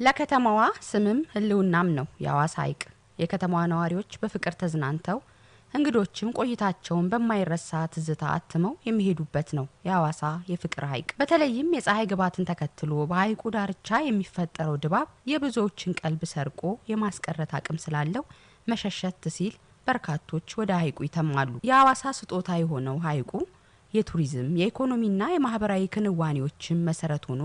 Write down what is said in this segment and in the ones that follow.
ለከተማዋ ስምም ህልውናም ነው የሐዋሳ ሐይቅ። የከተማዋ ነዋሪዎች በፍቅር ተዝናንተው እንግዶችም ቆይታቸውን በማይረሳ ትዝታ አትመው የሚሄዱበት ነው የሐዋሳ የፍቅር ሐይቅ። በተለይም የፀሐይ ግባትን ተከትሎ በሐይቁ ዳርቻ የሚፈጠረው ድባብ የብዙዎችን ቀልብ ሰርቆ የማስቀረት አቅም ስላለው መሸሸት ሲል በርካቶች ወደ ሐይቁ ይተማሉ። የሐዋሳ ስጦታ የሆነው ሐይቁ የቱሪዝም፣ የኢኮኖሚና የማህበራዊ ክንዋኔዎችን መሰረት ሆኖ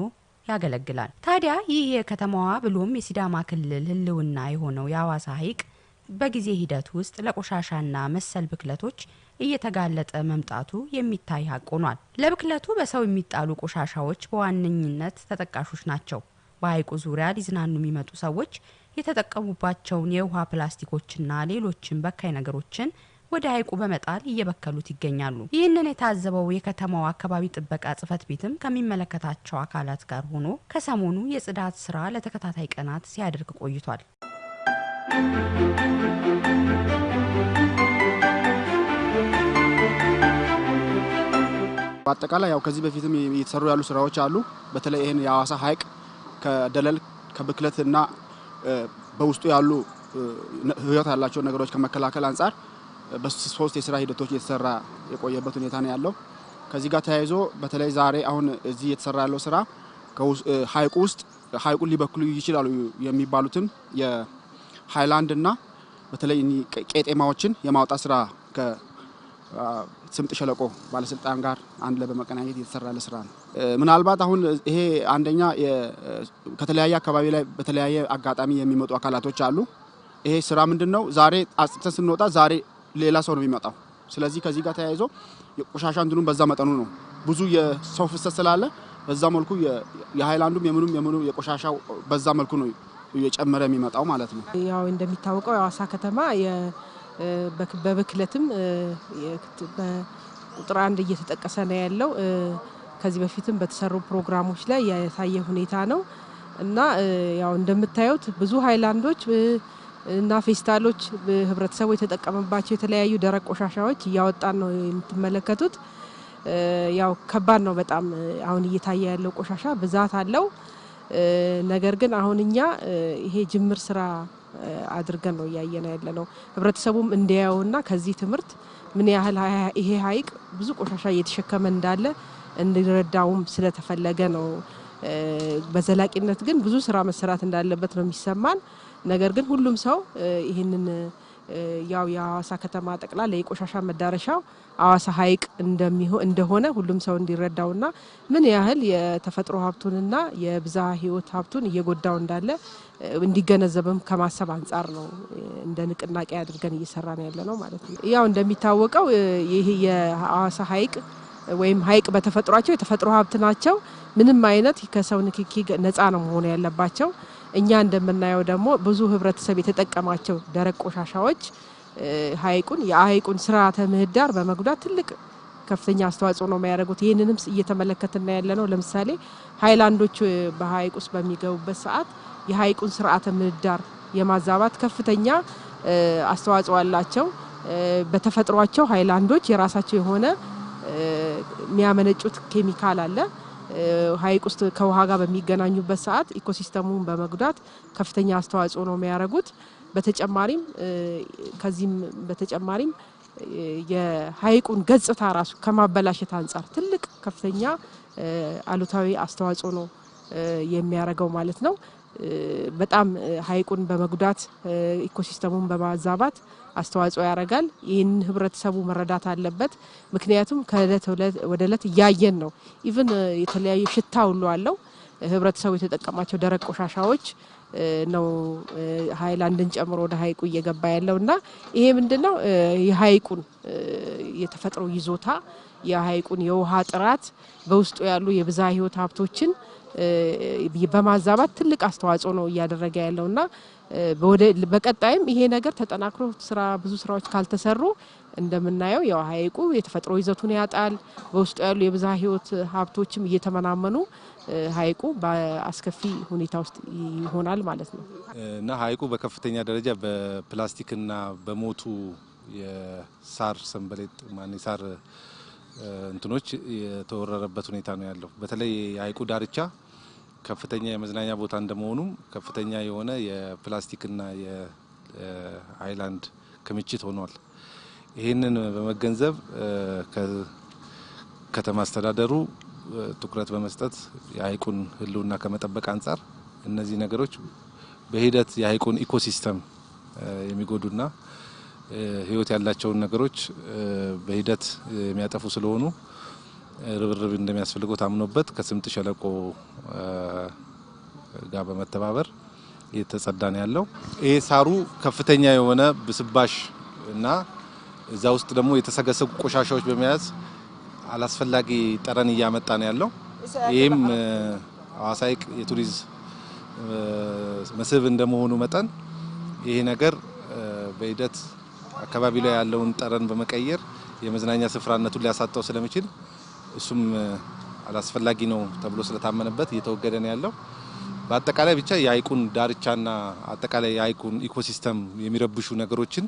ያገለግላል። ታዲያ ይህ የከተማዋ ብሎም የሲዳማ ክልል ህልውና የሆነው የሐዋሳ ሐይቅ በጊዜ ሂደት ውስጥ ለቆሻሻና መሰል ብክለቶች እየተጋለጠ መምጣቱ የሚታይ ሀቅ ሆኗል። ለብክለቱ በሰው የሚጣሉ ቆሻሻዎች በዋነኝነት ተጠቃሾች ናቸው። በሐይቁ ዙሪያ ሊዝናኑ የሚመጡ ሰዎች የተጠቀሙባቸውን የውሃ ፕላስቲኮችና ሌሎችን በካይ ነገሮችን ወደ ሐይቁ በመጣል እየበከሉት ይገኛሉ። ይህንን የታዘበው የከተማው አካባቢ ጥበቃ ጽሕፈት ቤትም ከሚመለከታቸው አካላት ጋር ሆኖ ከሰሞኑ የጽዳት ስራ ለተከታታይ ቀናት ሲያደርግ ቆይቷል። በአጠቃላይ ያው ከዚህ በፊትም እየተሰሩ ያሉ ስራዎች አሉ። በተለይ ይሄን የሐዋሳ ሐይቅ ከደለል ከብክለትና በውስጡ ያሉ ህይወት ያላቸው ነገሮች ከመከላከል አንፃር በሶስት የስራ ሂደቶች እየተሰራ የቆየበት ሁኔታ ነው ያለው። ከዚህ ጋር ተያይዞ በተለይ ዛሬ አሁን እዚህ እየተሰራ ያለው ስራ ሐይቁ ውስጥ ሐይቁን ሊበክሉ ይችላሉ የሚባሉትን የሃይላንድ እና በተለይ ቄጤማዎችን የማውጣት ስራ ከስምጥ ሸለቆ ባለስልጣን ጋር አንድ ላይ በመቀናኘት እየተሰራ ያለ ስራ ነው። ምናልባት አሁን ይሄ አንደኛ ከተለያየ አካባቢ ላይ በተለያየ አጋጣሚ የሚመጡ አካላቶች አሉ። ይሄ ስራ ምንድነው? ዛሬ አጽድተን ስንወጣ ዛሬ ሌላ ሰው ነው የሚመጣው። ስለዚህ ከዚህ ጋር ተያይዞ የቆሻሻ እንትኑን በዛ መጠኑ ነው ብዙ የሰው ፍሰት ስላለ በዛ መልኩ የሃይላንዱም የምኑም የምኑ የቆሻሻው በዛ መልኩ ነው እየጨመረ የሚመጣው ማለት ነው። ያው እንደሚታወቀው የሐዋሳ ከተማ በብክለትም በቁጥር አንድ እየተጠቀሰ ነው ያለው። ከዚህ በፊትም በተሰሩ ፕሮግራሞች ላይ የታየ ሁኔታ ነው እና ያው እንደምታዩት ብዙ ሃይላንዶች እና ፌስታሎች ህብረተሰቡ የተጠቀመባቸው የተለያዩ ደረቅ ቆሻሻዎች እያወጣን ነው የምትመለከቱት። ያው ከባድ ነው በጣም አሁን እየታየ ያለው ቆሻሻ ብዛት አለው። ነገር ግን አሁን እኛ ይሄ ጅምር ስራ አድርገን ነው እያየን ያለነው። ህብረተሰቡም እንዲያየውና ከዚህ ትምህርት ምን ያህል ይሄ ሐይቅ ብዙ ቆሻሻ እየተሸከመ እንዳለ እንዲረዳውም ስለተፈለገ ነው። በዘላቂነት ግን ብዙ ስራ መሰራት እንዳለበት ነው የሚሰማን። ነገር ግን ሁሉም ሰው ይሄንን ያው የሐዋሳ ከተማ ጠቅላላ የቆሻሻ መዳረሻው ሐዋሳ ሐይቅ እንደሆነ ሁሉም ሰው እንዲረዳውና ምን ያህል የተፈጥሮ ሀብቱንና የብዝሃ ህይወት ሀብቱን እየጎዳው እንዳለ እንዲገነዘብም ከማሰብ አንፃር ነው እንደ ንቅናቄ አድርገን እየሰራን ያለነው ማለት ነው። ያው እንደሚታወቀው ይሄ የሐዋሳ ሐይቅ ወይም ሐይቅ በተፈጥሯቸው የተፈጥሮ ሀብት ናቸው። ምንም አይነት ከሰው ንክኪ ነፃ ነው መሆን ያለባቸው። እኛ እንደምናየው ደግሞ ብዙ ህብረተሰብ የተጠቀማቸው ደረቅ ቆሻሻዎች የሐይቁን ስርዓተ ምህዳር በመጉዳት ትልቅ ከፍተኛ አስተዋጽኦ ነው የሚያደርጉት። ይሄንንም እየተመለከትን ያለነው። ለምሳሌ ሃይላንዶች በሐይቅ ውስጥ በሚገቡበት ሰዓት የሐይቁን ስርዓተ ምህዳር የማዛባት ከፍተኛ አስተዋጽኦ አላቸው። በተፈጥሯቸው ሃይላንዶች የራሳቸው የሆነ የሚያመነጩት ኬሚካል አለ። ሐይቅ ውስጥ ከውሃ ጋር በሚገናኙበት ሰዓት ኢኮሲስተሙን በመጉዳት ከፍተኛ አስተዋጽኦ ነው የሚያደርጉት። በተጨማሪም ከዚህም በተጨማሪም የሐይቁን ገጽታ ራሱ ከማበላሸት አንፃር ትልቅ ከፍተኛ አሉታዊ አስተዋጽኦ ነው የሚያደርገው ማለት ነው። በጣም ሐይቁን በመጉዳት ኢኮሲስተሙን በማዛባት አስተዋጽኦ ያደርጋል። ይህን ህብረተሰቡ መረዳት አለበት። ምክንያቱም ከእለት ወደ እለት እያየን ነው። ኢቭን የተለያዩ ሽታ ሁሉ አለው። ህብረተሰቡ የተጠቀማቸው ደረቅ ቆሻሻዎች ነው ሃይላንድን ጨምሮ ወደ ሐይቁ እየገባ ያለውና ይሄ ምንድነው የሐይቁን የተፈጥሮ ይዞታ የሐይቁን የውሃ ጥራት በውስጡ ያሉ የብዝሃ ህይወት ሀብቶችን በማዛባት ትልቅ አስተዋጽኦ ነው እያደረገ ያለውና በቀጣይም ይሄ ነገር ተጠናክሮ ብዙ ስራዎች ካልተሰሩ እንደምናየው ያው ሐይቁ የተፈጥሮ ይዘቱን ያጣል። በውስጡ ያሉ የብዝሃ ህይወት ሀብቶችም እየተመናመኑ ሐይቁ በአስከፊ ሁኔታ ውስጥ ይሆናል ማለት ነው። እና ሐይቁ በከፍተኛ ደረጃ በፕላስቲክና በሞቱ የሳር ሰንበሌጥ ማን የሳር እንትኖች የተወረረበት ሁኔታ ነው ያለው። በተለይ የሐይቁ ዳርቻ ከፍተኛ የመዝናኛ ቦታ እንደመሆኑም ከፍተኛ የሆነ የፕላስቲክና የሃይላንድ ክምችት ሆኗል። ይህንን በመገንዘብ ከተማ አስተዳደሩ ትኩረት በመስጠት የሀይቁን ሕልውና ከመጠበቅ አንጻር እነዚህ ነገሮች በሂደት የሀይቁን ecosystem የሚጎዱና ሕይወት ያላቸውን ነገሮች በሂደት የሚያጠፉ ስለሆኑ ርብርብ እንደሚያስፈልገው ታምኖበት ከስምጥ ሸለቆ ጋር በመተባበር እየተጸዳ ነው ያለው። ይሄ ሳሩ ከፍተኛ የሆነ ብስባሽ እና እዛ ውስጥ ደግሞ የተሰገሰጉ ቆሻሻዎች በመያዝ አላስፈላጊ ጠረን እያመጣ ነው ያለው። ይህም ሐዋሳ ሐይቅ የቱሪዝም መስህብ እንደመሆኑ መጠን ይሄ ነገር በሂደት አካባቢ ላይ ያለውን ጠረን በመቀየር የመዝናኛ ስፍራነቱን ሊያሳጣው ስለሚችል እሱም አላስፈላጊ ነው ተብሎ ስለታመነበት እየተወገደ ነው ያለው። በአጠቃላይ ብቻ የሐይቁን ዳርቻና አጠቃላይ የሐይቁን ecosystem የሚረብሹ ነገሮችን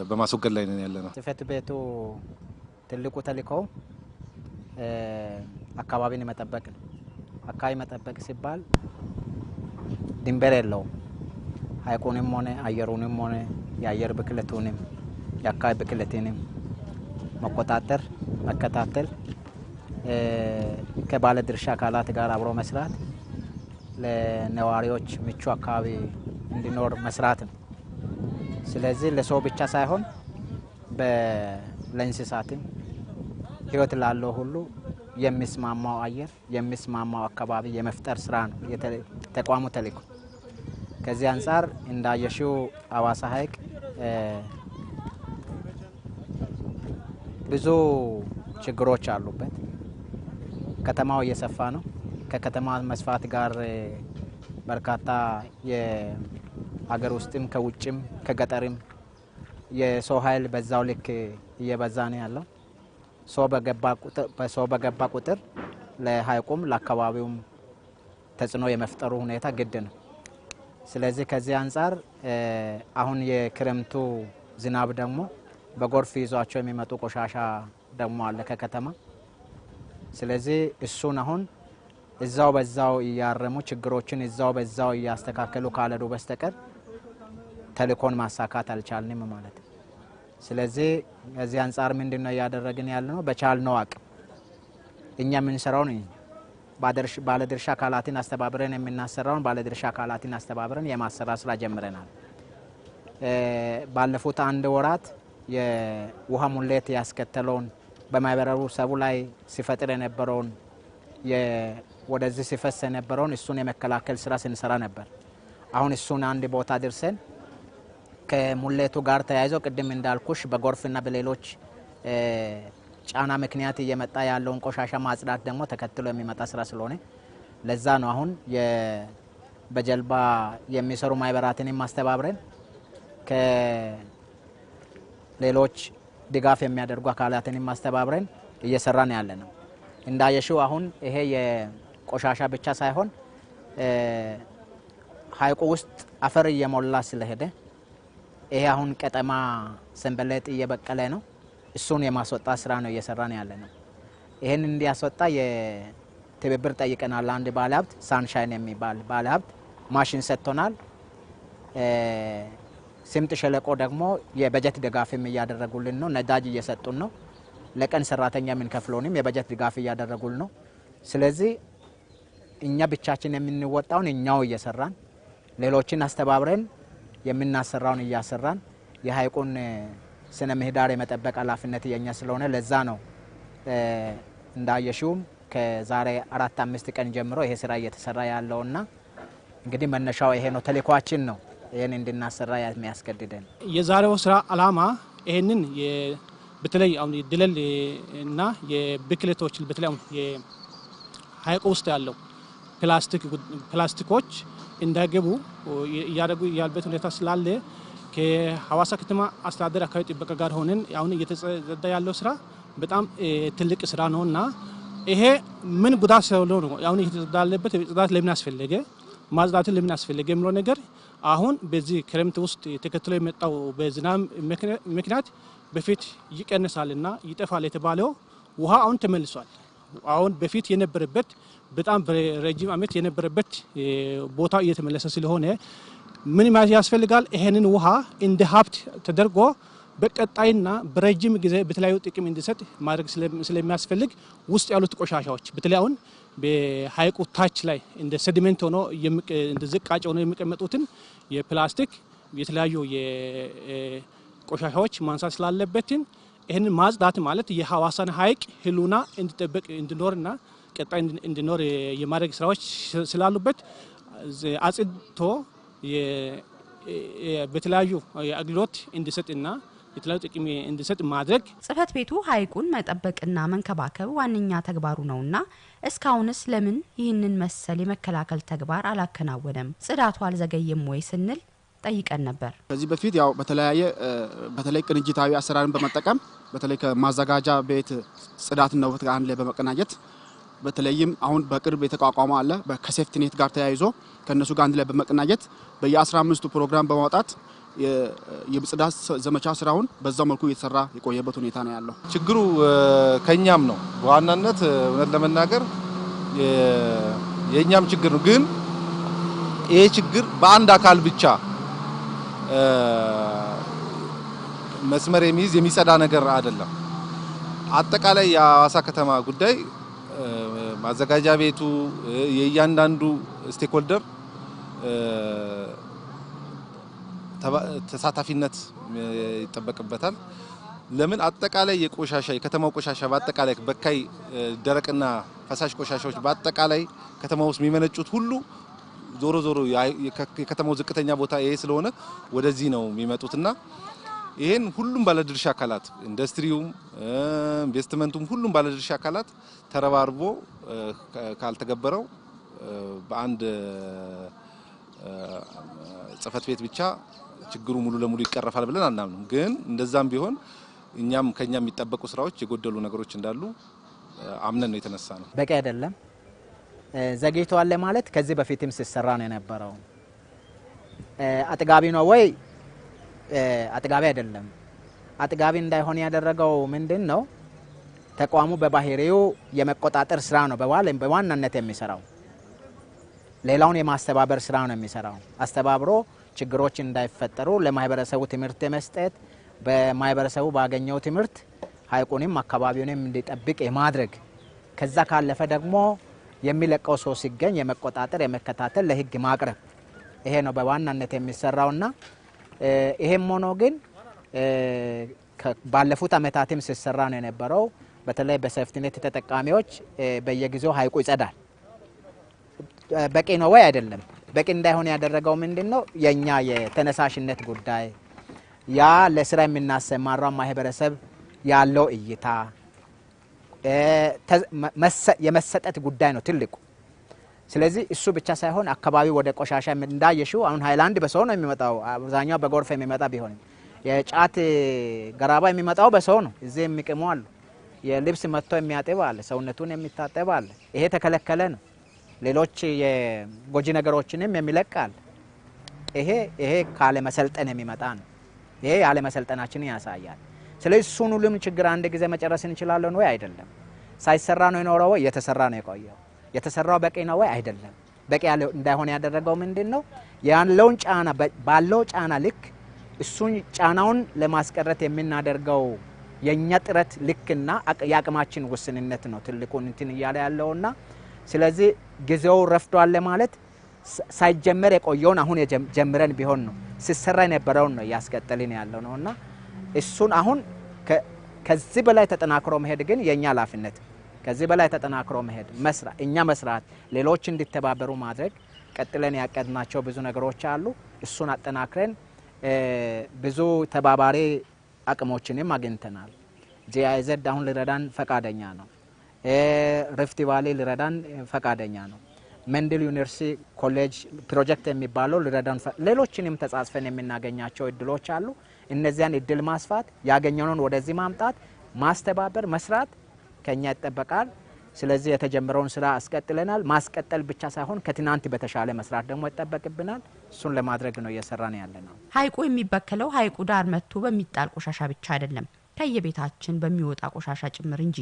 በማስወገድ ላይ ነን ያለነው። ጽሕፈት ቤቱ ትልቁ ተልእኮው አካባቢን መጠበቅ ነው። አካባቢ መጠበቅ ሲባል ድንበር የለውም። ሐይቁንም ሆነ አየሩንም ሆነ የአየር ብክለቱንም የአካባቢ ብክለትንም መቆጣጠር፣ መከታተል፣ ከባለ ድርሻ አካላት ጋር አብሮ መስራት፣ ለነዋሪዎች ምቹ አካባቢ እንዲኖር መስራት ነው። ስለዚህ ለሰው ብቻ ሳይሆን ለእንስሳትም ሕይወት ላለው ሁሉ የሚስማማው አየር የሚስማማው አካባቢ የመፍጠር ስራ ነው የተቋሙ ተልእኮ። ከዚህ አንጻር እንዳየሽው ሐዋሳ ሐይቅ ብዙ ችግሮች አሉበት። ከተማው እየሰፋ ነው። ከከተማ መስፋት ጋር በርካታ የሀገር ውስጥም ከውጭም ከገጠርም የሰው ኃይል በዛው ልክ እየበዛ ነው ያለው። ሰው በገባ ቁጥር ለሐይቁም ለአካባቢውም ተጽዕኖ የመፍጠሩ ሁኔታ ግድ ነው። ስለዚህ ከዚህ አንጻር አሁን የክረምቱ ዝናብ ደግሞ በጎርፍ ይዟቸው የሚመጡ ቆሻሻ ደግሞ አለ ከከተማ። ስለዚህ እሱን አሁን እዛው በዛው እያረሙ ችግሮችን እዛው በዛው እያስተካከሉ ካልሄዱ በስተቀር ተልእኮን ማሳካት አልቻልንም ማለት ነው። ስለዚህ ከዚህ አንጻር ምንድነው እያደረግን ያለነው? በቻልነው አቅም እኛ የምንሰራውን ባለድርሻ አካላትን አስተባብረን የምናሰራውን ባለድርሻ አካላትን አስተባብረን የማሰራት ስራ ጀምረናል። ባለፉት አንድ ወራት የውሃ ሙሌት ያስከተለውን በማህበረሰቡ ላይ ሲፈጥር የነበረውን ወደዚህ ሲፈስ የነበረውን እሱን የመከላከል ስራ ስንሰራ ነበር። አሁን እሱን አንድ ቦታ ደርሰን ከሙሌቱ ጋር ተያይዞ ቅድም እንዳልኩሽ በጎርፍና በሌሎች ጫና ምክንያት እየመጣ ያለውን ቆሻሻ ማጽዳት ደግሞ ተከትሎ የሚመጣ ስራ ስለሆነ ለዛ ነው አሁን በጀልባ የሚሰሩ ማህበራትን ማስተባብረን ከሌሎች ድጋፍ የሚያደርጉ አካላትን ማስተባብረን እየሰራን ያለ ነው። እንዳየሽው አሁን ይሄ የቆሻሻ ብቻ ሳይሆን ሐይቁ ውስጥ አፈር እየሞላ ስለሄደ ይሄ አሁን ቀጠማ ሰንበሌጥ እየበቀለ ነው። እሱን የማስወጣት ስራ ነው እየሰራን ያለ ነው። ይሄን እንዲያስወጣ የትብብር ጠይቀናል። አንድ ባለሀብት ሳንሻይን የሚባል ባለሀብት ማሽን ሰጥቶናል። ስምጥ ሸለቆ ደግሞ የበጀት ድጋፍም እያደረጉልን ነው። ነዳጅ እየሰጡን ነው። ለቀን ሰራተኛ የምንከፍለውንም የበጀት ድጋፍ እያደረጉልን ነው። ስለዚህ እኛ ብቻችን የምንወጣውን እኛው እየሰራን ሌሎችን አስተባብረን የምናሰራውን እያሰራን የሐይቁን ስነ ምህዳር የመጠበቅ ኃላፊነት የኛ ስለሆነ ለዛ ነው እንዳየሽውም ከዛሬ 4-5 ቀን ጀምሮ ይሄ ስራ እየተሰራ ያለውና እንግዲህ መነሻው ይሄ ነው፣ ተልእኳችን ነው ይሄን እንድናሰራ የሚያስገድደን። የዛሬው ስራ አላማ ይሄንን በተለይ አሁን የደለል እና የብክለቶች በተለይ አሁን የሐይቁ ውስጥ ያለው ፕላስቲኮች እንዳይገቡ እያደረጉ ያለበት ሁኔታ ስላለ ከሐዋሳ ከተማ አስተዳደር አካባቢ ጥበቃ ጋር ሆነን አሁን እየተጸዳ ያለው ስራ በጣም ትልቅ ስራ ነውና ይሄ ምን ጉዳት ስላለው ነው አሁን እየተጸዳ ያለበት፣ ጽዳት ለምን አስፈለገ፣ ማጽዳትን ለምን አስፈለገ የሚለው ነገር አሁን በዚህ ክረምት ውስጥ ተከትሎ የመጣው በዝናብ ምክንያት በፊት ይቀንሳልና ይጠፋል የተባለው ውሃ አሁን ተመልሷል። አሁን በፊት የነበረበት በጣም በረጅም ዓመት የነበረበት ቦታ እየተመለሰ ስለሆነ ምን ያስፈልጋል? ይሄንን ውሃ እንደ ሀብት ተደርጎ በቀጣይና በረጅም ጊዜ በተለያዩ ጥቅም እንዲሰጥ ማድረግ ስለሚያስፈልግ ውስጥ ያሉት ቆሻሻዎች፣ በተለይ አሁን በሀይቁ ታች ላይ እንደ sediment ሆኖ፣ እንደ ዝቃጭ ሆኖ የሚቀመጡትን የፕላስቲክ የተለያዩ የቆሻሻዎች ማንሳት ስላለበትን፣ ይህንን ማጽዳት ማለት የሀዋሳን ሀይቅ ህልውና እንዲጠበቅ እንዲኖርና ቀጣይ እንዲኖር የማድረግ ስራዎች ስላሉበት አጽድቶ በተለያዩ አገልግሎት እንዲሰጥና የተለያዩ ጥቅም እንዲሰጥ ማድረግ። ጽሕፈት ቤቱ ሀይቁን መጠበቅና መንከባከብ ዋነኛ ተግባሩ ነውና እስካሁንስ ለምን ይህንን መሰል የመከላከል ተግባር አላከናወነም? ጽዳቱ አልዘገየም ወይ ስንል ጠይቀን ነበር። ከዚህ በፊት ያው በተለያየ በተለይ ቅንጅታዊ አሰራርን በመጠቀም፣ በተለይ ከማዘጋጃ ቤት ጽዳትና ውበት ጋር አንድ ላይ በመቀናጀት፣ በተለይም አሁን በቅርብ የተቋቋመ አለ ከ safety net ጋር ተያይዞ፣ ከእነሱ ጋር አንድ ላይ በመቀናጀት በየ15ቱ ፕሮግራም በማውጣት የጽዳት ዘመቻ ስራውን በዛው መልኩ እየተሰራ የቆየበት ሁኔታ ነው ያለው። ችግሩ ከኛም ነው በዋናነት፣ እውነት ለመናገር የእኛም ችግር ነው። ግን ይሄ ችግር በአንድ አካል ብቻ መስመር የሚይዝ፣ የሚጸዳ ነገር አይደለም። አጠቃላይ የሐዋሳ ከተማ ጉዳይ ማዘጋጃ ቤቱ የእያንዳንዱ stakeholder ተሳታፊነት ይጠበቅበታል። ለምን አጠቃላይ የቆሻሻ የከተማው ቆሻሻ፣ በአጠቃላይ በካይ ደረቅና ፈሳሽ ቆሻሻዎች በአጠቃላይ ከተማ ውስጥ የሚመነጩት ሁሉ ዞሮ ዞሮ የከተማው ዝቅተኛ ቦታ ይሄ ስለሆነ ወደዚህ ነው የሚመጡትና ይሄን ሁሉም ባለድርሻ አካላት፣ ኢንዱስትሪውም፣ ኢንቨስትመንቱም፣ ሁሉም ባለድርሻ አካላት ተረባርቦ ካልተገበረው በአንድ ጽሕፈት ቤት ብቻ ችግሩ ሙሉ ለሙሉ ይቀረፋል ብለን አናምንም። ግን እንደዛም ቢሆን እኛም ከኛ የሚጠበቁ ስራዎች፣ የጎደሉ ነገሮች እንዳሉ አምነን ነው የተነሳ ነው። በቂ አይደለም። ዘግይተዋል ለማለት ከዚህ በፊትም ሲሰራ ነው የነበረው። አጥጋቢ ነው ወይ? አጥጋቢ አይደለም። አጥጋቢ እንዳይሆን ያደረገው ምንድን ነው? ተቋሙ በባህሪው የመቆጣጠር ስራ ነው በዋናነት የሚሰራው። ሌላውን የማስተባበር ስራ ነው የሚሰራው። አስተባብሮ ችግሮች እንዳይፈጠሩ ለማህበረሰቡ ትምህርት የመስጠት፣ በማህበረሰቡ ባገኘው ትምህርት ሀይቁንም አካባቢውንም እንዲጠብቅ የማድረግ፣ ከዛ ካለፈ ደግሞ የሚለቀው ሰው ሲገኝ የመቆጣጠር፣ የመከታተል፣ ለህግ ማቅረብ፣ ይሄ ነው በዋናነት የሚሰራውና ይሄም ሆኖ ግን ባለፉት አመታትም ሲሰራ ነው የነበረው። በተለይ በ safety net ተጠቃሚዎች በየጊዜው ሀይቁ ይጸዳል። በቂ ነው ወይ? አይደለም። በቂ እንዳይሆን ያደረገው ምንድን ነው? የእኛ የተነሳሽነት ጉዳይ፣ ያ ለስራ የምናሰማራው ማህበረሰብ ያለው እይታ፣ የመሰጠት ጉዳይ ነው ትልቁ። ስለዚህ እሱ ብቻ ሳይሆን አካባቢው ወደ ቆሻሻ እንዳየሽው አሁን ሃይላንድ በሰው ነው የሚመጣው። አብዛኛው በጎርፍ የሚመጣ ቢሆንም የጫት ገራባ የሚመጣው በሰው ነው። እዚህ የሚቅሙ አሉ። የልብስ መጥቶ የሚያጥብ አለ፣ ሰውነቱን የሚታጠብ አለ። ይሄ ተከለከለ ነው። ሌሎች የጎጂ ነገሮችንም የሚለቅ አለ። ይሄ ካለመሰልጠን የሚመጣ ነው። ይሄ ያለመሰልጠናችንን ያሳያል። ስለዚህ እሱን ሁሉም ችግር አንድ ጊዜ መጨረስ እንችላለን ወይ? አይደለም። ሳይሰራ ነው የኖረው ወይ? የተሰራ ነው የቆየው። የተሰራው በቂ ነው ወይ? አይደለም። በቂ እንዳይሆን ያደረገው ምንድን ነው? ያለውን ጫና፣ ባለው ጫና ልክ እሱን ጫናውን ለማስቀረት የምናደርገው የእኛ ጥረት ልክና የአቅማችን ውስንነት ነው ትልቁን እንትን እያለ ያለውና ስለዚህ ጊዜው ረፍዷል ለማለት ሳይጀመር የቆየውን አሁን ጀምረን ቢሆን ነው፣ ሲሰራ የነበረውን ነው እያስቀጠልን ያለው ነው እና እሱን አሁን ከዚህ በላይ ተጠናክሮ መሄድ ግን የእኛ ኃላፊነት፣ ከዚህ በላይ ተጠናክሮ መሄድ፣ መስራት፣ እኛ መስራት፣ ሌሎች እንዲተባበሩ ማድረግ፣ ቀጥለን ያቀድናቸው ብዙ ነገሮች አሉ። እሱን አጠናክረን ብዙ ተባባሪ አቅሞችንም አግኝተናል። ጂአይዘድ አሁን ሊረዳን ፈቃደኛ ነው። ሪፍት ቫሊ ሊረዳን ፈቃደኛ ነው። መንድል ዩኒቨርሲቲ ኮሌጅ ፕሮጀክት የሚባለው ሊረዳን፣ ሌሎችንም ተጻጽፈን የምናገኛቸው እድሎች አሉ። እነዚያን እድል ማስፋት፣ ያገኘነውን ወደዚህ ማምጣት፣ ማስተባበር፣ መስራት ከኛ ይጠበቃል። ስለዚህ የተጀመረውን ስራ አስቀጥለናል። ማስቀጠል ብቻ ሳይሆን ከትናንት በተሻለ መስራት ደግሞ ይጠበቅብናል። እሱን ለማድረግ ነው እየሰራን ያለ ነው። ሀይቁ የሚበከለው ሀይቁ ዳር መጥቶ በሚጣል ቆሻሻ ብቻ አይደለም። ከየቤታችን በሚወጣ ቆሻሻ ጭምር እንጂ።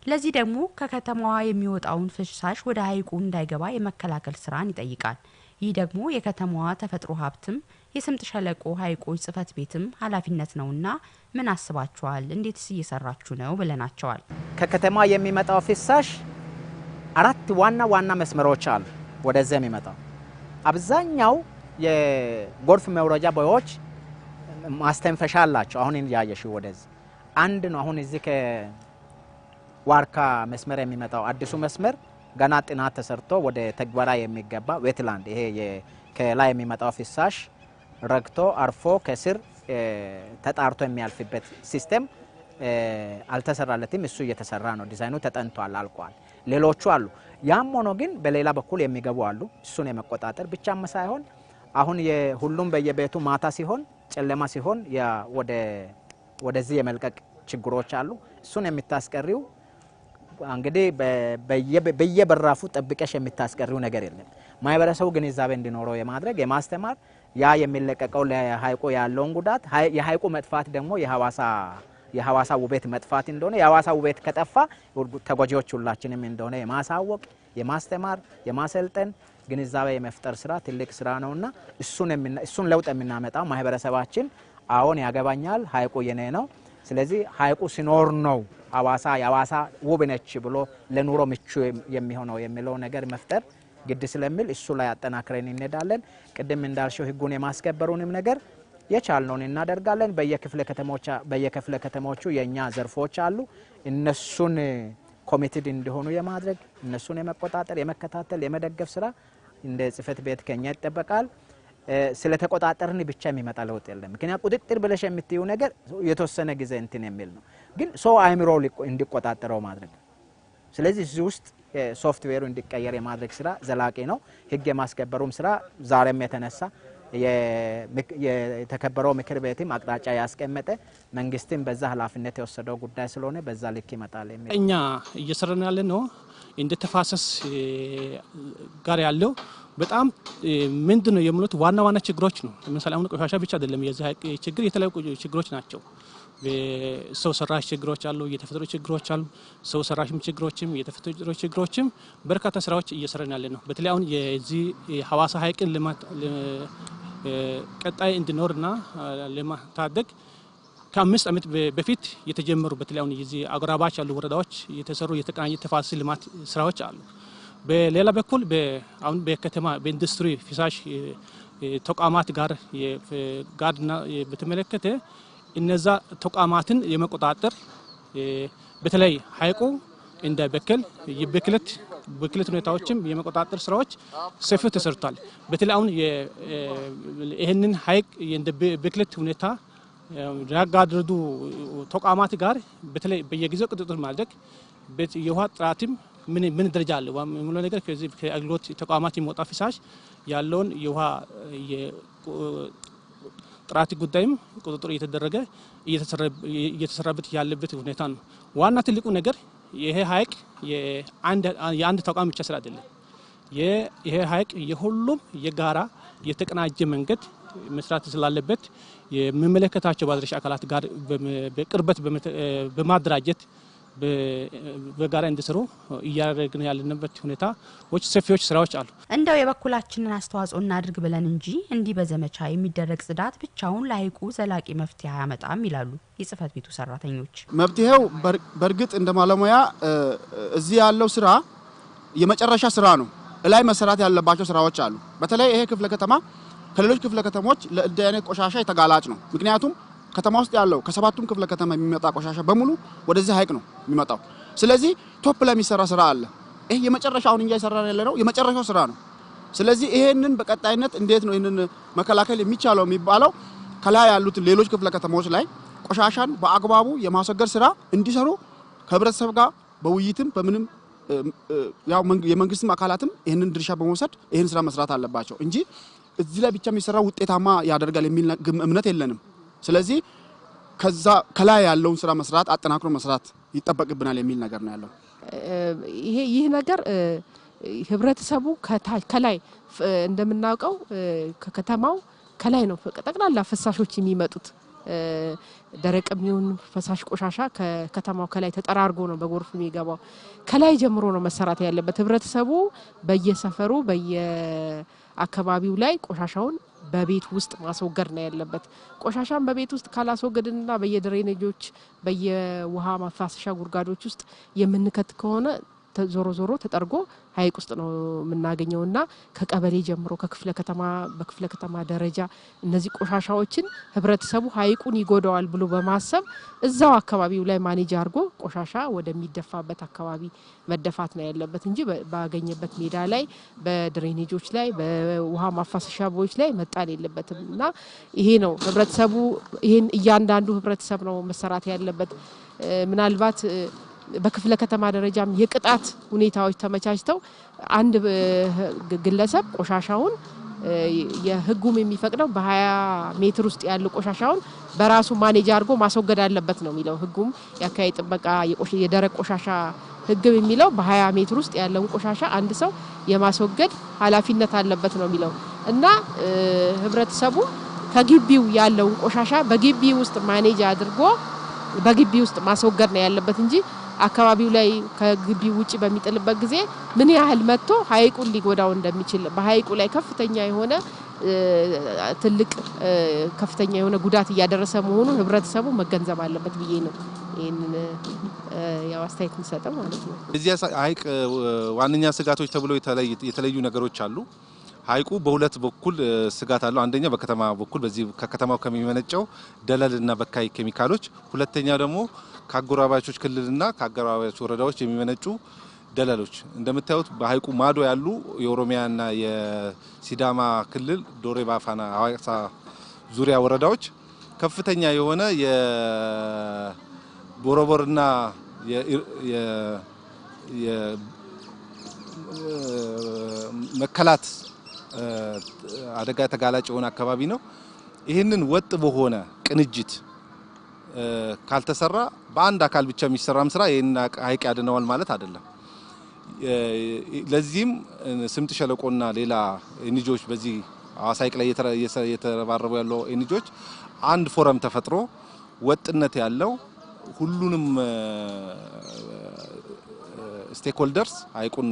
ለዚህ ደግሞ ከከተማዋ የሚወጣውን ፍሳሽ ወደ ሐይቁ እንዳይገባ የመከላከል ስራን ይጠይቃል። ይህ ደግሞ የከተማዋ ተፈጥሮ ሀብትም የስምጥ ሸለቆ ሐይቆች ጽሕፈት ቤትም ኃላፊነት ነውና ምን አስባችኋል? እንዴትስ እየሰራችሁ ነው ብለናቸዋል። ከከተማ የሚመጣው ፍሳሽ አራት ዋና ዋና መስመሮች አሉ። ወደዚያ የሚመጣው አብዛኛው የጎርፍ መውረጃ ቦዮች ማስተንፈሻ አላቸው። አሁን ያየሽው ወደዚህ አንድ ነው። አሁን እዚህ ከዋርካ መስመር የሚመጣው አዲሱ መስመር ገና ጥናት ተሰርቶ ወደ ተግባራ የሚገባ wetland፣ ይሄ ከላይ የሚመጣው ፍሳሽ ረግቶ አርፎ ከስር ተጣርቶ የሚያልፍበት system አልተሰራለትም። እሱ እየተሰራ ነው። ዲዛይኑ ተጠንቷል፣ አልቋል። ሌሎቹ አሉ። ያም ሆኖ ግን በሌላ በኩል የሚገቡ አሉ። እሱን የመቆጣጠር ብቻም ሳይሆን አሁን ሁሉም በየቤቱ ማታ ሲሆን፣ ጨለማ ሲሆን ወደዚህ የመልቀቅ ችግሮች አሉ። እሱን የምታስቀሪው እንግዲህ በየበራፉ ጠብቀሽ የምታስቀሪው ነገር የለም። ማህበረሰቡ ግንዛቤ እንዲኖረው የማድረግ፣ የማስተማር፣ ያ የሚለቀቀው ለሀይቁ ያለውን ጉዳት፣ የሀይቁ መጥፋት ደግሞ የሀዋሳ ውበት መጥፋት እንደሆነ፣ የሀዋሳ ውበት ከጠፋ ተጎጂዎች ሁላችንም እንደሆነ የማሳወቅ፣ የማስተማር፣ የማሰልጠን፣ ግንዛቤ የመፍጠር ስራ ትልቅ ስራ ነውና እሱን ለውጥ የምናመጣው ማህበረሰባችን አዎን ያገባኛል፣ ሀይቁ የኔ ነው፣ ስለዚህ ሀይቁ ሲኖር ነው ሀዋሳ የሀዋሳ ውብ ነች ብሎ ለኑሮ ምቹ የሚሆነው የሚለው ነገር መፍጠር ግድ ስለሚል እሱ ላይ አጠናክረን እንሄዳለን። ቅድም እንዳልሽው ህጉን የማስከበሩንም ነገር የቻልነውን እናደርጋለን። በየክፍለ ከተሞቹ የእኛ ዘርፎች አሉ። እነሱን committed እንዲሆኑ የማድረግ፣ እነሱን የመቆጣጠር፣ የመከታተል፣ የመደገፍ ስራ እንደ ጽሕፈት ቤት ከኛ ይጠበቃል። ስለተቆጣጠርን ብቻ የሚመጣ ለውጥ የለም። ምክንያት ቁጥጥር ብለሽ የምትዩ ነገር የተወሰነ ጊዜ እንትን የሚል ነው፣ ግን ሰው አእምሮ እንዲቆጣጠረው ማድረግ። ስለዚህ እዚህ ውስጥ ሶፍትዌሩ እንዲቀየር የማድረግ ስራ ዘላቂ ነው። ህግ የማስከበሩም ስራ ዛሬም የተነሳ፣ የተከበረው ምክር ቤትም አቅጣጫ ያስቀመጠ፣ መንግስትም በዛ ኃላፊነት የወሰደው ጉዳይ ስለሆነ በዛ ልክ ይመጣል የሚል። እኛ እየሰራን ያለ ነው እንደ ተፋሰስ ጋር ያለው በጣም ምንድን ነው የሚሉት ዋና ዋና ችግሮች ነው። ለምሳሌ አሁን ቆሻሻ ብቻ አይደለም የዚህ ሐይቅ ችግር፣ የተለያዩ ችግሮች ናቸው። ሰው ሰራሽ ችግሮች አሉ፣ የተፈጥሮ ችግሮች አሉ። ሰው ሰራሽም ችግሮችም የተፈጥሮ ችግሮችም በርካታ ስራዎች እየሰራን ያለ ነው። በተለይ አሁን የዚህ ሀዋሳ ሐይቅን ቀጣይ እንዲኖርና ለማታደግ ከ5 ዓመት በፊት የተጀመሩ፣ በተለይ አሁን የዚህ አጎራባች ያሉ ወረዳዎች የተሰሩ የተቀናጀ ተፋሰስ ልማት ስራዎች አሉ። በሌላ በኩል አሁን በከተማ በኢንዱስትሪ ፍሳሽ ተቋማት ጋር ጋርና በተመለከተ እነዛ ተቋማትን የመቆጣጠር፣ በተለይ ሐይቁ እንዳይበከል የብክለት ብክለት ሁኔታዎችም የመቆጣጠር ስራዎች ሰፊው ተሰርቷል። በተለይ አሁን ይህንን ሐይቅ እንደ ብክለት ሁኔታ ያጋድርዱ ተቋማት ጋር በተለይ በየጊዜው ቁጥጥር ማድረግ፣ የውሃ ጥራትም ምን ምን ደረጃ አለ የሚለው ነገር፣ ከዚህ ከአገልግሎት ተቋማት የሚወጣ ፍሳሽ ያለውን የውሃ ጥራት ጉዳይም ቁጥጥር እየተደረገ እየተሰራበት ያለበት ሁኔታ ነው። ዋና ትልቁ ነገር ይሄ ሐይቅ የአንድ ተቋም ብቻ ስራ አይደለም። ይሄ ሐይቅ የሁሉም የጋራ የተቀናጀ መንገድ መስራት ስላለበት የሚመለከታቸው ባለድርሻ አካላት ጋር በቅርበት በማደራጀት በጋራ እንዲሰሩ እያደረግን ያለንበት ሁኔታዎች ሰፊዎች ስራዎች አሉ። እንደው የበኩላችንን አስተዋጽኦ እናድርግ ብለን እንጂ እንዲህ በዘመቻ የሚደረግ ጽዳት ብቻውን ለሐይቁ ዘላቂ መፍትሄ አያመጣም ይላሉ የጽሕፈት ቤቱ ሰራተኞች። መፍትሄው በእርግጥ እንደ ባለሙያ እዚህ ያለው ስራ የመጨረሻ ስራ ነው። እላይ መሰራት ያለባቸው ስራዎች አሉ። በተለይ ይሄ ክፍለ ከተማ ከሌሎች ክፍለ ከተሞች ለእንዲህ አይነት ቆሻሻ የተጋላጭ ነው። ምክንያቱም ከተማ ውስጥ ያለው ከሰባቱም ክፍለ ከተማ የሚመጣ ቆሻሻ በሙሉ ወደዚህ ሐይቅ ነው የሚመጣው። ስለዚህ top ላይ የሚሰራ ስራ አለ። ይሄ የመጨረሻ፣ አሁን እኛ እየሰራን ያለነው የመጨረሻው ስራ ነው። ስለዚህ ይሄንን በቀጣይነት እንዴት ነው ይሄንን መከላከል የሚቻለው የሚባለው ከላይ ያሉትን ሌሎች ክፍለ ከተሞች ላይ ቆሻሻን በአግባቡ የማስወገድ ስራ እንዲሰሩ ከህብረተሰብ ጋር በውይይትም በምንም ያው የመንግስትም አካላትም ይህንን ድርሻ በመውሰድ ይህን ስራ መስራት አለባቸው እንጂ እዚህ ላይ ብቻ የሚሰራ ውጤታማ ያደርጋል የሚል እምነት የለንም። ስለዚህ ከዛ ከላይ ያለውን ስራ መስራት፣ አጠናክሮ መስራት ይጠበቅብናል የሚል ነገር ነው ያለው። ይህ ነገር ህብረተሰቡ ከላይ እንደምናውቀው ከከተማው ከላይ ነው ጠቅላላ ፍሳሾች የሚመጡት። ደረቅ የሚሆን ፈሳሽ ቆሻሻ ከከተማው ከላይ ተጠራርጎ ነው በጎርፍ የሚገባው። ከላይ ጀምሮ ነው መሰራት ያለበት። ህብረተሰቡ በየሰፈሩ በየአካባቢው ላይ ቆሻሻውን በቤት ውስጥ ማስወገድ ነው ያለበት። ቆሻሻን በቤት ውስጥ ካላስወገድንና በየድሬኔጆች በየውሃ ማፋሰሻ ጉድጓዶች ውስጥ የምንከት ከሆነ ዞሮ ዞሮ ተጠርጎ ሀይቅ ውስጥ ነው የምናገኘውና ከቀበሌ ጀምሮ ከክፍለ ከተማ በክፍለ ከተማ ደረጃ እነዚህ ቆሻሻዎችን ህብረተሰቡ ሀይቁን ይጎዳዋል ብሎ በማሰብ እዛው አካባቢው ላይ manage አድርጎ ቆሻሻ ወደሚደፋበት አካባቢ መደፋት ነው ያለበት እንጂ ባገኘበት ሜዳ ላይ በ drainage ኦች ላይ በውሃ ማፋሰሻ ቦዮች ላይ መጣል የለበትም እና ይሄ ነው ህብረተሰቡ ይሄን እያንዳንዱ ህብረተሰብ ነው መሰራት ያለበት። ምናልባት በክፍለ ከተማ ደረጃም የቅጣት ሁኔታዎች ተመቻችተው አንድ ግለሰብ ቆሻሻውን የህጉም የሚፈቅደው በ20 ሜትር ውስጥ ያለው ቆሻሻውን በራሱ manage አድርጎ ማስወገድ አለበት ነው የሚለው ህጉም። የአካባቢ ጥበቃ የደረቅ ቆሻሻ ህግም የሚለው በ20 ሜትር ውስጥ ያለውን ቆሻሻ አንድ ሰው የማስወገድ ኃላፊነት አለበት ነው የሚለው እና ህብረተሰቡ ከግቢው ያለውን ቆሻሻ በግቢ ውስጥ manage አድርጎ በግቢ ውስጥ ማስወገድ ነው ያለበት እንጂ አካባቢው ላይ ከግቢው ውጪ በሚጥልበት ጊዜ ምን ያህል መጥቶ ሀይቁን ሊጎዳው እንደሚችል በሀይቁ ላይ ከፍተኛ የሆነ ትልቅ ከፍተኛ የሆነ ጉዳት እያደረሰ መሆኑን ህብረተሰቡ መገንዘብ አለበት ብዬ ነው ይሄንን ያው አስተያየት የምሰጠው ማለት ነው። እዚህ ሀይቅ ዋነኛ ስጋቶች ተብሎ የተለዩ ነገሮች አሉ። ሀይቁ በሁለት በኩል ስጋት አለው። አንደኛ በከተማ በኩል በዚህ ከከተማው ከሚመነጨው ደለልና በካይ ኬሚካሎች፣ ሁለተኛ ደግሞ ከአጎራባቾች ክልልና ከአጎራባቾች ወረዳዎች የሚመነጩ ደለሎች። እንደምታዩት በሀይቁ ማዶ ያሉ የኦሮሚያና የሲዳማ ክልል ዶሬ ባፋና ሀዋሳ ዙሪያ ወረዳዎች ከፍተኛ የሆነ የቦረቦርና የመከላት አደጋ ተጋላጭ የሆነ አካባቢ ነው። ይህንን ወጥ በሆነ ቅንጅት ካልተሰራ በአንድ አካል ብቻ የሚሰራም ስራ ይህንን ሀይቅ ያድነዋል ማለት አይደለም። ለዚህም ስምጥ ሸለቆና ሌላ NGO ዎች በዚህ ሀዋሳ ሀይቅ ላይ እየተረባረቡ ያለው NGO ዎች አንድ ፎረም ተፈጥሮ ወጥነት ያለው ሁሉንም stakeholders ሀይቁን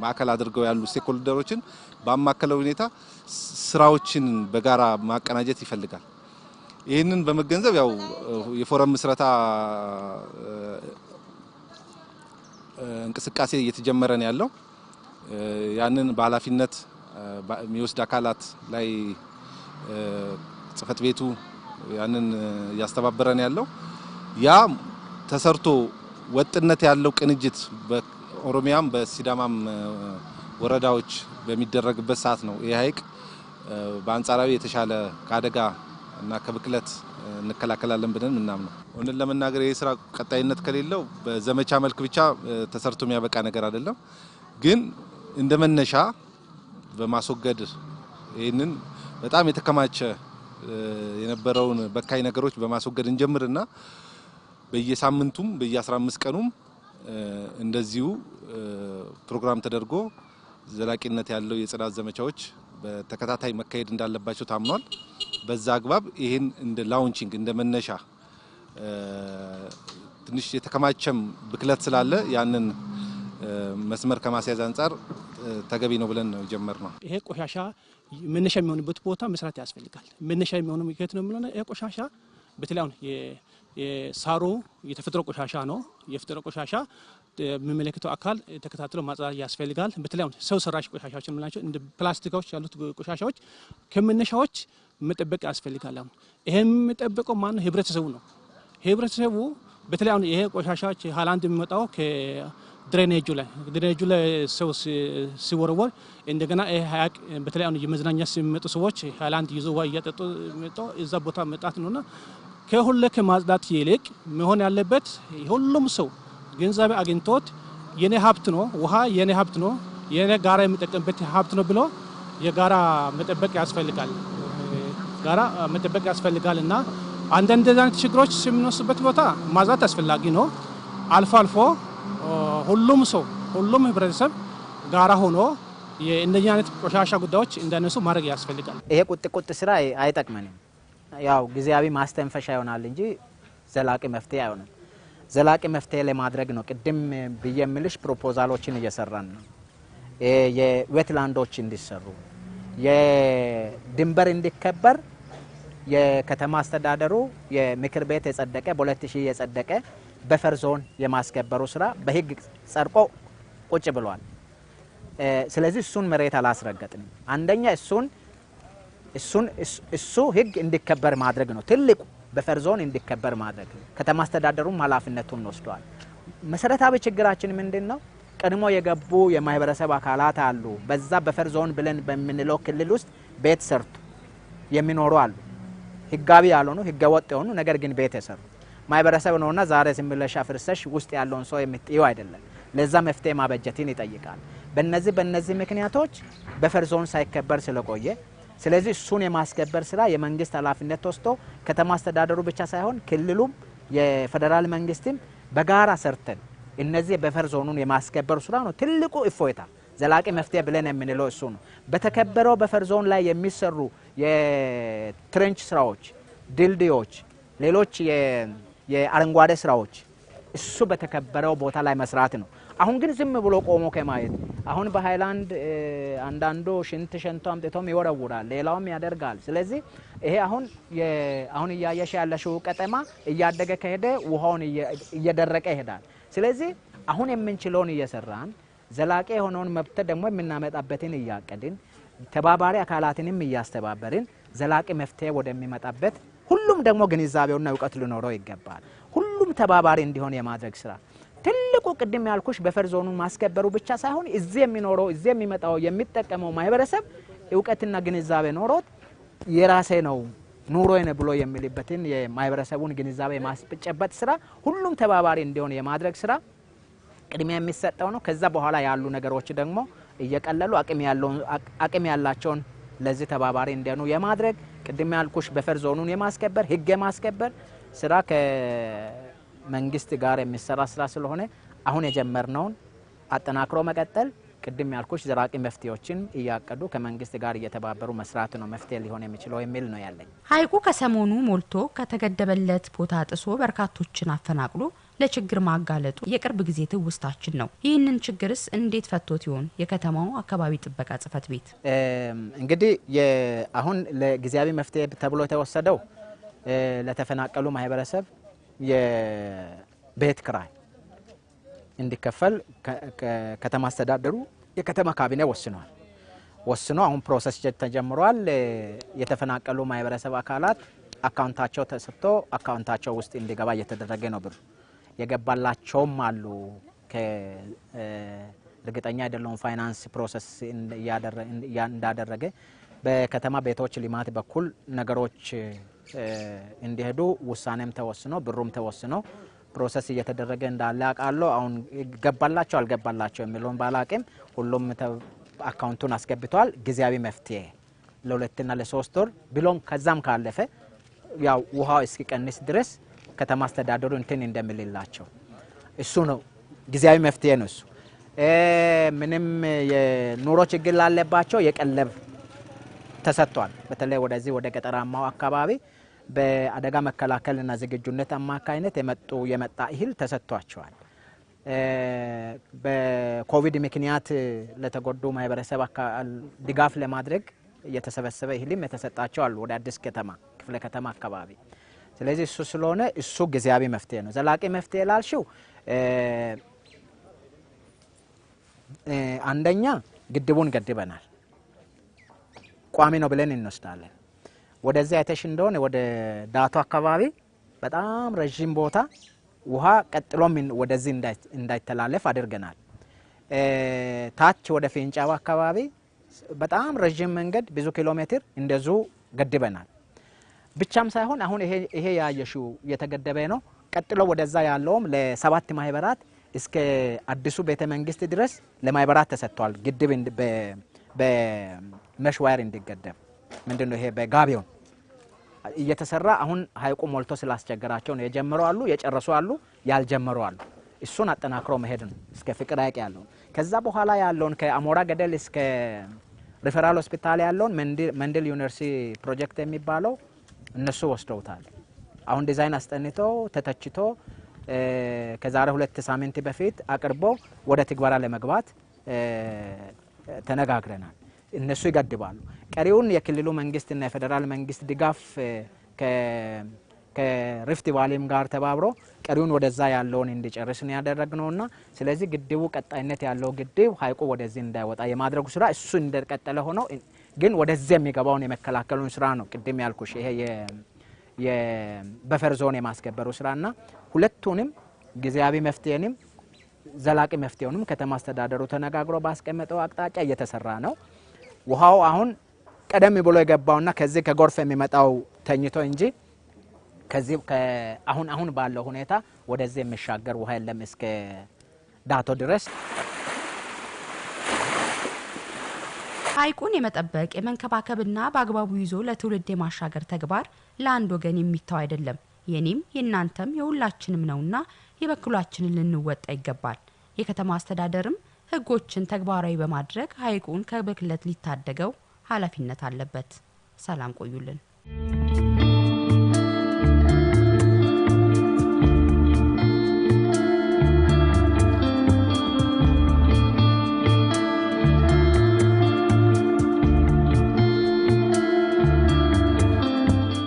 ማዕከል አድርገው ያሉ stakeholder ኦችን ባማከለ ሁኔታ ስራዎችን በጋራ ማቀናጀት ይፈልጋል። ይህንን በመገንዘብ ያው የፎረም ምስረታ እንቅስቃሴ እየተጀመረ ነው ያለው። ያንን በኃላፊነት የሚወስድ አካላት ላይ ጽህፈት ቤቱ ያንን እያስተባበረ ነው ያለው። ያ ተሰርቶ ወጥነት ያለው ቅንጅት በኦሮሚያም በሲዳማም ወረዳዎች በሚደረግበት ሰዓት ነው ይህ ሀይቅ በአንጻራዊ የተሻለ ከአደጋ እና ከብክለት እንከላከላለን ብለን ምናምነው። እውነት ለመናገር ይህ ስራ ቀጣይነት ከሌለው በዘመቻ መልክ ብቻ ተሰርቶ የሚያበቃ ነገር አይደለም። ግን እንደ መነሻ በማስወገድ ይህንን በጣም የተከማቸ የነበረውን በካይ ነገሮች በማስወገድ እንጀምርና በየሳምንቱም በየ15 ቀኑም እንደዚሁ ፕሮግራም ተደርጎ ዘላቂነት ያለው የጽዳት ዘመቻዎች በተከታታይ መካሄድ እንዳለባቸው ታምኗል። በዛ አግባብ ይሄን እንደ launching እንደ መነሻ ትንሽ የተከማቸም ብክለት ስላለ ያንን መስመር ከማስያዝ አንጻር ተገቢ ነው ብለን ነው የጀመርነው። ይሄ ቆሻሻ መነሻ የሚሆንበት ቦታ መስራት ያስፈልጋል። መነሻ የሚሆነው ከየት ነው የሚለው ይሄ ቆሻሻ በተለይ አሁን የሳሩ የተፈጥሮ ቆሻሻ ነው። የተፈጥሮ ቆሻሻ የሚመለከተው አካል ተከታትሎ ማጽዳት ያስፈልጋል። በተለይ አሁን ሰው ሰራሽ ቆሻሻዎች የምንላቸው እንደ ፕላስቲኮች ያሉት ቆሻሻዎች ከመነሻዎች መጠበቅ ያስፈልጋል። አሁን ይሄን የሚጠብቀው ማን ነው? ህብረተሰቡ ነው። ህብረተሰቡ በተለይ አሁን ይሄ ቆሻሻዎች ሃይላንድ የሚመጣው ከ drainage ኡ ላይ drainage ኡ ላይ ሰው ሲወረወር እንደገና ይሄ ሀይቅ በተለይ አሁን የመዝናኛ ሲመጡ ሰዎች ሃይላንድ ይዞ ውሃ እያጠጡ መጥተው እዛ ቦታ መጣት ነውና ከሁሉ ከማጽዳት ይልቅ መሆን ያለበት ሁሉም ሰው ግንዛቤ አግኝቶት የኔ ሀብት ነው፣ ውሃ የኔ ሀብት ነው፣ የኔ ጋራ የሚጠቀምበት ሀብት ነው ብሎ የጋራ መጠበቅ ያስፈልጋል። ጋራ መጠበቅ ያስፈልጋል እና አንዳንድ አይነት ችግሮች የሚነሱበት ቦታ ማጽዳት አስፈላጊ ነው። አልፎ አልፎ ሁሉም ሰው ሁሉም ህብረተሰብ ጋራ ሆኖ የእንደኛ አይነት ቆሻሻ ጉዳዮች እንዳይነሱ ማድረግ ያስፈልጋል። ይሄ ቁጥቁጥ ስራ አይጠቅመንም። ያው ጊዜያዊ ማስተንፈሻ ይሆናል እንጂ ዘላቂ መፍትሄ አይሆንም። ዘላቂ መፍትሄ ለማድረግ ነው ቅድም ብዬ የምልሽ proposal ኦችን እየሰራን ነው። የ wetland ኦች እንዲሰሩ፣ የድንበር እንዲከበር የከተማ አስተዳደሩ የምክር ቤት የጸደቀ በ2000 የጸደቀ buffer zone የማስከበሩ ስራ በህግ ጸድቆ ቁጭ ብሏል። ስለዚህ እሱን መሬት አላስረገጥንም። አንደኛ እሱ ህግ እንዲከበር ማድረግ ነው ትልቁ፣ buffer zone እንዲከበር ማድረግ ነው። ከተማ አስተዳደሩም ኃላፊነቱን ወስዷል። መሰረታዊ ችግራችን ምንድነው? ቀድሞ የገቡ የማህበረሰብ አካላት አሉ። በዛ buffer zone ብለን በምንለው ክልል ውስጥ ቤት ሰርቶ የሚኖሩ አሉ። ህጋዊ ያልሆኑ ህገወጥ የሆኑ ነገር ግን ቤት የሰሩ ማህበረሰብ ነውና ዛሬ ዝም ብለሽ አፍርሰሽ ውስጥ ያለውን ሰው የምትጥይው አይደለም። ለዛ መፍትሄ ማበጀትን ይጠይቃል። በእነዚህ ምክንያቶች buffer zone ሳይከበር ስለቆየ ስለዚህ እሱን የማስከበር ስራ የመንግስት ኃላፊነት ወስዶ ከተማ አስተዳደሩ ብቻ ሳይሆን ክልሉም የፌደራል መንግስትም በጋራ ሰርተን እነዚህ buffer zone ኡን የማስከበር ስራ ነው ትልቁ እፎይታ፣ ዘላቂ መፍትሄ ብለን የምንለው እሱ ነው። በተከበረው buffer zone ላይ የሚሰሩ የ trench ስራዎች፣ ድልድዮች፣ ሌሎች የአረንጓዴ ስራዎች እሱ በተከበረው ቦታ ላይ መስራት ነው። አሁን ግን ዝም ብሎ ቆሞ ከማየት አሁን በሃይላንድ አንዳንዱ ሽንት ሸንቶ አምጥቶም ይወረውራል፣ ሌላውም ያደርጋል። ስለዚህ ይሄ አሁን እያየሽ ያለሽው ቀጠማ እያደገ ከሄደ ውሃውን እየደረቀ ይሄዳል። ስለዚህ አሁን የምንችለውን እየሰራን ዘላቂ የሆነውን መብት ደግሞ የምናመጣበትን እያቀድን ተባባሪ አካላትንም እያስተባበርን ዘላቂ መፍትሄ ወደሚመጣበት ሁሉም ደግሞ ግንዛቤውና እውቀት ሊኖረው ይገባል። ሁሉም ተባባሪ እንዲሆን የማድረግ ስራ ትልቁ ቅድም ያልኩሽ buffer zone ኡን ማስከበሩ ብቻ ሳይሆን እዚህ የሚኖረው እዚህ የሚመጣው የሚጠቀመው ማህበረሰብ እውቀትና ግንዛቤ ኖሮት የራሴ ነው ኑሮዬ ነው ብሎ የሚልበትን የማህበረሰቡን ግንዛቤ ማስጨበጥ ስራ ሁሉም ተባባሪ እንዲሆን የማድረግ ስራ ቅድሚያ የሚሰጠው ነው። ከዛ በኋላ ያሉ ነገሮች ደግሞ እየቀለሉ አቅም ያላቸውን ለዚህ ተባባሪ እንዲሆኑ የማድረግ ቅድም ያልኩሽ buffer zone ኡን የማስከበር ህግ የማስከበር ስራ ከመንግስት ጋር የሚሰራ ስራ ስለሆነ አሁን የጀመርነውን አጠናክሮ መቀጠል ቅድም ያልኩሽ ዘላቂ መፍትሄዎችን እያቀዱ ከመንግስት ጋር እየተባበሩ መስራት ነው መፍትሄ ሊሆን የሚችለው የሚል ነው ያለኝ። ሐይቁ ከሰሞኑ ሞልቶ ከተገደበለት ቦታ ጥሶ በርካቶችን አፈናቅሎ ለችግር ማጋለጡ የቅርብ ጊዜ ትውስታችን ነው። ይህንን ችግርስ እንዴት ፈቶት ይሆን የከተማው አካባቢ ጥበቃ ጽሕፈት ቤት? እንግዲህ አሁን ለጊዜያዊ መፍትሄ ተብሎ የተወሰደው ለተፈናቀሉ ማህበረሰብ የቤት ክራይ እንዲከፈል ከተማ አስተዳደሩ የከተማ ካቢኔ ወስኗል። ወስኖ አሁን process ተጀምሯል። የተፈናቀሉ ማህበረሰብ አካላት account ኣቸው ተሰጥቶ account ኣቸው ውስጥ እንዲገባ እየተደረገ ነው። ብሩ የገባላቸውም አሉ። እርግጠኛ አይደለሁም ፋይናንስ process እንዳደረገ። በከተማ ቤቶች ልማት በኩል ነገሮች እንዲሄዱ ውሳኔም ተወስኖ ብሩም ተወስኖ process እየተደረገ እንዳለ አውቃለሁ። አሁን ገባላቸው አልገባላቸው የሚለውን ባላቅም ሁሉም account ኡን አስገብቷል። ጊዜያዊ መፍትሄ ለሁለትና ለሶስት ወር ብሎም ከዛም ካለፈ ያው ውሃው እስኪቀንስ ድረስ ከተማ አስተዳደሩ እንትን እንደሚልላቸው እሱ ነው ጊዜያዊ መፍትሄ ነው እሱ። ምንም የኑሮ ችግር ላለባቸው የቀለብ ተሰጥቷል። በተለይ ወደዚህ ወደ ገጠራማው አካባቢ በአደጋ መከላከልና ዝግጁነት አማካይነት የመጣ እህል ተሰጥቷቸዋል። በኮቪድ ምክንያት ለተጎዱ ማህበረሰብ ድጋፍ ለማድረግ የተሰበሰበ እህልም የተሰጣቸው አሉ ወደ አዲስ ከተማ ክፍለ ከተማ አካባቢ። ስለዚህ እሱ ስለሆነ እሱ ጊዜያዊ መፍትሄ ነው። ዘላቂ መፍትሄ ላልሽው አንደኛ ግድቡን ገድበናል፣ ቋሚ ነው ብለን እንወስዳለን። ወደዚህ አይተሽ እንደሆነ ወደ ዳቶ አካባቢ በጣም ረጅም ቦታ ውሃ ቀጥሎም ወደዚህ እንዳይተላለፍ አድርገናል። ታች ወደ ፊንጫው አካባቢ በጣም ረጅም መንገድ ብዙ ኪሎ ሜትር እንደዙ ገድበናል። ብቻም ሳይሆን አሁን ይሄ ያየሽው የተገደበ ነው። ቀጥሎ ወደዛ ያለውም ለሰባት ማህበራት እስከ አዲሱ ቤተ መንግስት ድረስ ለማህበራት ተሰጥቷል። ግድብ በ mesh wire እንዲገደብ ምንድነው ይሄ በ gabion እየተሰራ አሁን ሐይቁ ሞልቶ ስላስቸገራቸው ነው የጀመሩ አሉ፣ የጨረሱ አሉ፣ ያልጀመሩ አሉ። እሱን አጠናክሮ መሄድ ነው እስከ ፍቅር ሐይቅ ያለው። ከዛ በኋላ ያለውን ከአሞራ ገደል እስከ ሪፈራል ሆስፒታል ያለውን መንደል ዩኒቨርሲቲ ፕሮጀክት የሚባለው እነሱ ወስደውታል። አሁን ዲዛይን አስጠንቶ ተተችቶ ከዛሬ 2 ሳምንት በፊት አቅርቦ ወደ ትግበራ ለመግባት ተነጋግረናል። እነሱ ይገድባሉ። ቀሪውን የክልሉ መንግስትና የፌዴራል መንግስት ድጋፍ ከሪፍት ቫሊም ጋር ተባብሮ ቀሪውን ወደዛ ያለውን እንዲጨርስ ነው ያደረግነውና ስለዚህ ግድቡ ቀጣይነት ያለው ግድብ ሀይቁ ወደዚህ እንዳይወጣ የማድረጉ ስራ እሱ እንደቀጠለ ሆኖ ግን ወደዚህ የሚገባውን የመከላከሉን ስራ ነው ቅድም ያልኩሽ ይሄ የ buffer zone የማስከበሩ ስራና ሁለቱንም ጊዜያዊ መፍትሄንም ዘላቂ መፍትሄውንም ከተማ አስተዳደሩ ተነጋግሮ ባስቀመጠው አቅጣጫ እየተሰራ ነው። ውሃው አሁን ቀደም ብሎ የገባውና ከዚህ ከጎርፍ የሚመጣው ተኝቶ እንጂ ከዚህ አሁን ባለው ሁኔታ ወደዚህ የሚሻገር ውሃ የለም እስከ ዳቶ ድረስ። ሐይቁን የመጠበቅ የመንከባከብና በአግባቡ ይዞ ለትውልድ የማሻገር ተግባር ለአንድ ወገን የሚተው አይደለም። የኔም የናንተም የሁላችንም ነውና የበኩላችንን ልንወጣ ይገባል። የከተማ አስተዳደርም ህጎችን ተግባራዊ በማድረግ ሐይቁን ከብክለት ሊታደገው ኃላፊነት አለበት። ሰላም ቆዩልን።